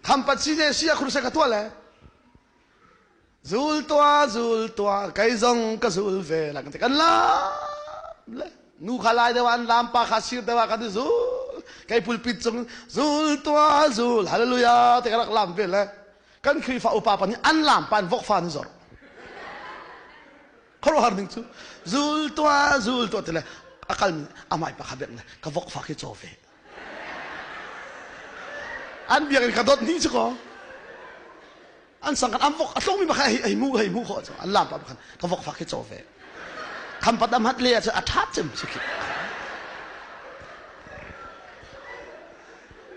Khampat si ne si a khur se ka tuah le. Zul tua zul tua kei zong ka zul ve la kan ti kan lam le nu kha lai deuh an lam pa kha sir deuh ah kan i zul kei pulpit cung zul tua zul hallelujah te ka rak lam ve le kan Khrihfa upa pa nih an lam pa an vokfa an zor khuaruahhar ning cu zul tua zul tua ti le a kal mi amai pa kha bek le ka vokfa khi caw ve an biakinn ka dot ni cu ko an sang kan an vok a tlongmi bak hei hei mu hei mu kho an lam pa khan ka vok fa khi caw ve khampat am hat le a a tha cem si khi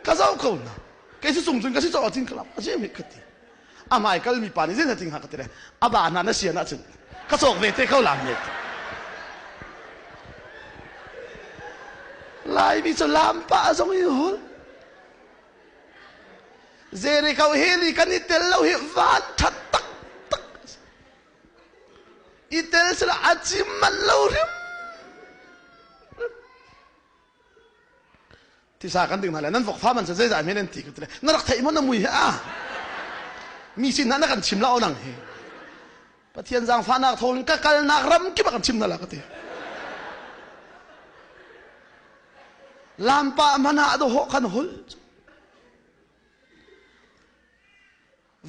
ka zau ko na kei si cung cun ka si caw cin ka lam a si mi ka ti a hmai kal mi pa nih zei ting ha ka ti le a ba hna na sian ahcun ka cawk ve te ko lam ne Laimi cu lampa zong i hul Jericho heli kan i tel lo hi van that tak tak i tel sila a cim man lo hrim Thisa kan ding hna le nan vok fa man cu zeizah men an ti ka ti le na rak theih maw na mui hi a mi sin hna na kan chim la nang hi Pathian zaangfahnak thawngin ka kalnak ram kip ah kan chim hna la ka ti lampa hmanh ah dawh kan hul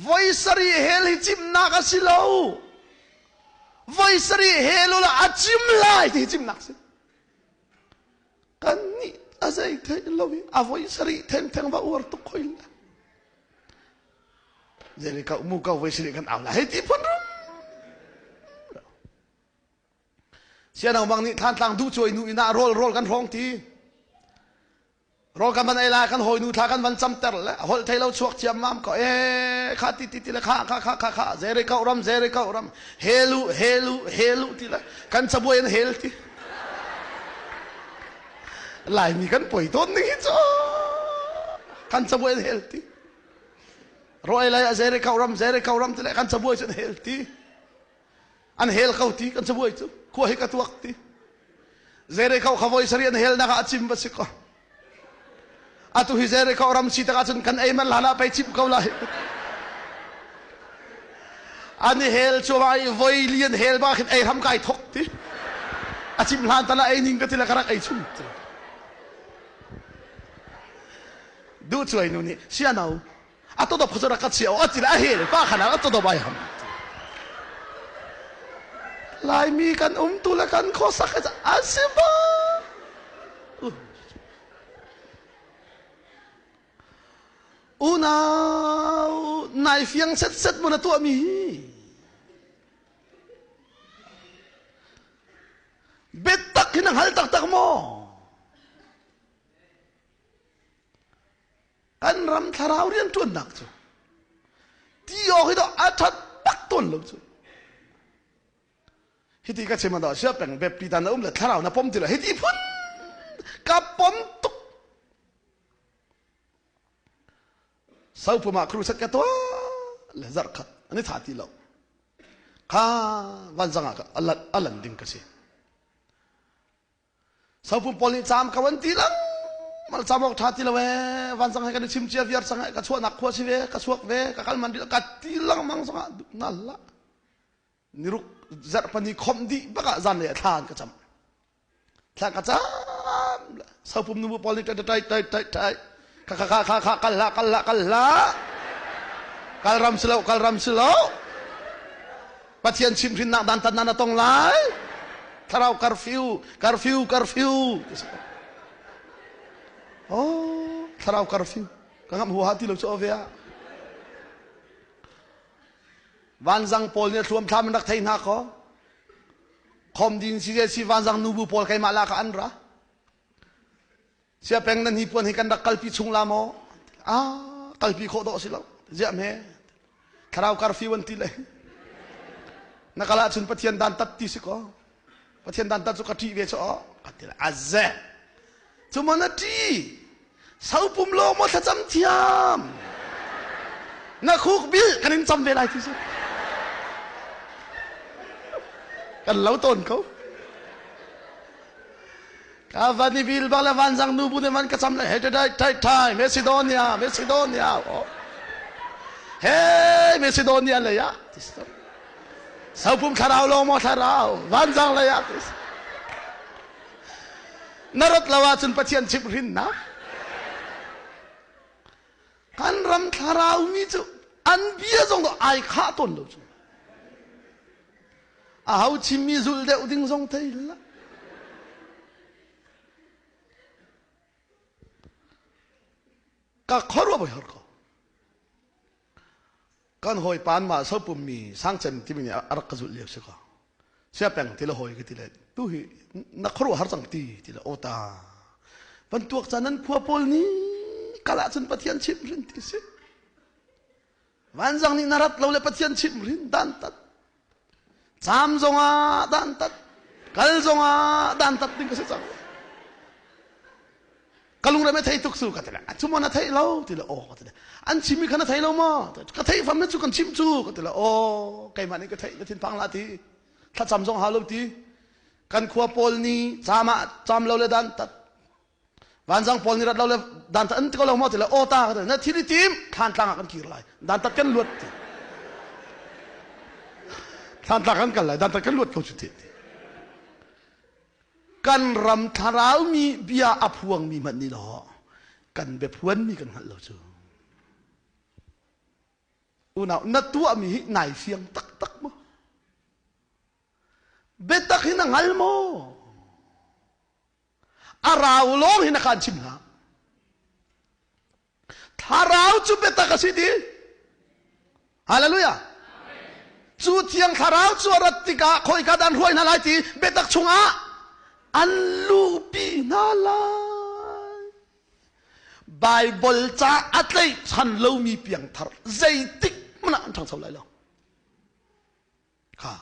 voi sarih hel hi cimnak a si lo voi sarih hel ula a cim lai ti hi cimnak si Kannih a zei theih lo i a voi sarih thengtheng va uar tuk khoi la. Jeri ka mu ka voi sarih kan au la hei ti phun rum. Sianang bang nih thantlang duh cuai nu ina rawl rawl kan hrawng ti. Rawl kan van ei lai kan hawi nu thla kan van camter le holh thei lo chuak ciam mam ko e kha ti ti ti le kha kha kha kha kha Jericho ram Jericho ram helu helu helu ti le kan cabuai an hel ti. Laimi kan poi tawn ning hi cu kan cabuai an hel ti rawi lai a Jericho ram Jericho ram ti le kan cabuai cu an hel ti an hel ko ti kan cabuai cu khua hi ka tuak ti Jericho kha voi sarih an hel nak ah a cim va si ko atu hi Jericho ram si tak ahcun kan ei man hlan ah pei cim ko lai an i hel cu ai voi li an hel ba khin ei hram kai thok ti a cim hlan tala ei ning ka ti la ka rak ei chung ti duh cuai nu nih siano a to dop kha rak ka chia a ti la a hel pa khan a to dop ai ham Laimi kan um tu le kan khuasak a si ba Unau nai fiang setset mu na tuahmi hi biatak hi na hngal taktak maw? Kan ram thlarau rianṭuannak cu ti awk hi dawh a ṭhat bak tawn lo cu. Hiti ka chim ah sia peng biapi dan na um le thlarau na pom ti lo hiti phun ka pom tuk Sopum ah crusade ka tuah le zarh khat an i tha ti lo. Kha vanzang ah a lan ding ka si. Sopum pawl nih caam ka van ti lang mal caam awk tha ti lo ee vanzang he kan i chim cia viar sang he ka chuahnak khua si ve ka chuak ve ka kal man ka ti lengmang zongah nal la niruk zarh pani khomh dih bak ah zan lei thla an ka cam thla ka cam sopum nubu pawl nih tai tai tai tai tai kha kha kha kha kha kal hlah kal hlah kal hlah kal ram si lo kal ram si lo Pathian chimhrinnak dan tan na tong lai thlarau curfew curfew curfew oh thlarau curfew ka ngam huha ti lo chu ove ah Vanzang pawl nih a thluamthlam in rak thei hna kaw khom din si si vanzang nubu pawl keimah la ka an ra sia peng nan hi puan hi kan rak kalpi chung la maw ah kalpi khawh dawh si lo ziah me thlarau karfi wan ti le na kal ahcun pathian dan tat ti si ko pathian dan tat cu ka ṭih ve cu aw ka ti le aze cu maw na ṭih Sopum law maw thlacam thiam na khuk bil kan in cam ve lai ti si kan lo tawn ko ka van i bil bak le vanzang nu bu ne man ka cam le he tai tai tai Macedonia Macedonia oh. Hey Macedonia lei ah ti si Sopum thlarau lawng maw thlarau vanzang lei ah ti si. Na rat lo ahcun Pathian chimhhrinnak kan ram thlarau mi cu an bia zong ai khah tawn lo cu. Aho chimmi zulh deuh ding zong thei hlah. Ka khuaruah har ko. Kan hawi pan ma so pummi sangcem timi nih a rak ka zulh lio si ko. Sia peng ti le hawi ka ti le tu hi na khuaruah har cang ti ti le ota. Van tuak caan nan khua pawl nih kal ahcun Pathian chimh rin ti si. Vanzang nih na rat lo le Pathian chimh rin dan tat. Caam zongah dantat, kal zongah dantat ding ka si cang. Ka lungrem a thei tuk su ka ti le, cu maw na theih lo ti le aw ka ti le, an chimmi kha na thei lo maw? Ka theih fam cu kan chim cu ka ti le aw keimah nih ka theih na thinphang hlah ti. Thlacam zong hau lo ti. Kan khua pawl nih caam ah caam lo le dantat Vanzang pawl nih rat lo le dantat an ti ko lo maw ti le aw ta ka ti na thil i tim thlantlang ah kan kir lai dantat kan luat ti thlantlang kan kal lai dantat kan luat ko cu ti kan ram thlarau mi bia a phuang mi hmanh nih law kan biaphuan mi kan hngalh lo cu unau na tuah mi hi nai fiang taktak maw biatak hi na hngal maw A rau lawng hin a kan chim hlah. Thlarau cu biatak a si ti. Hallelujah. Cu thiang thlarau cu a rat tikah khoika dah an hruai hna lai ti biatak chungah an luhpi hna lai. Bible ca a tlaihchan lomi piangthar zeitik hmanh ah an ṭhangcho lai lo. Kha.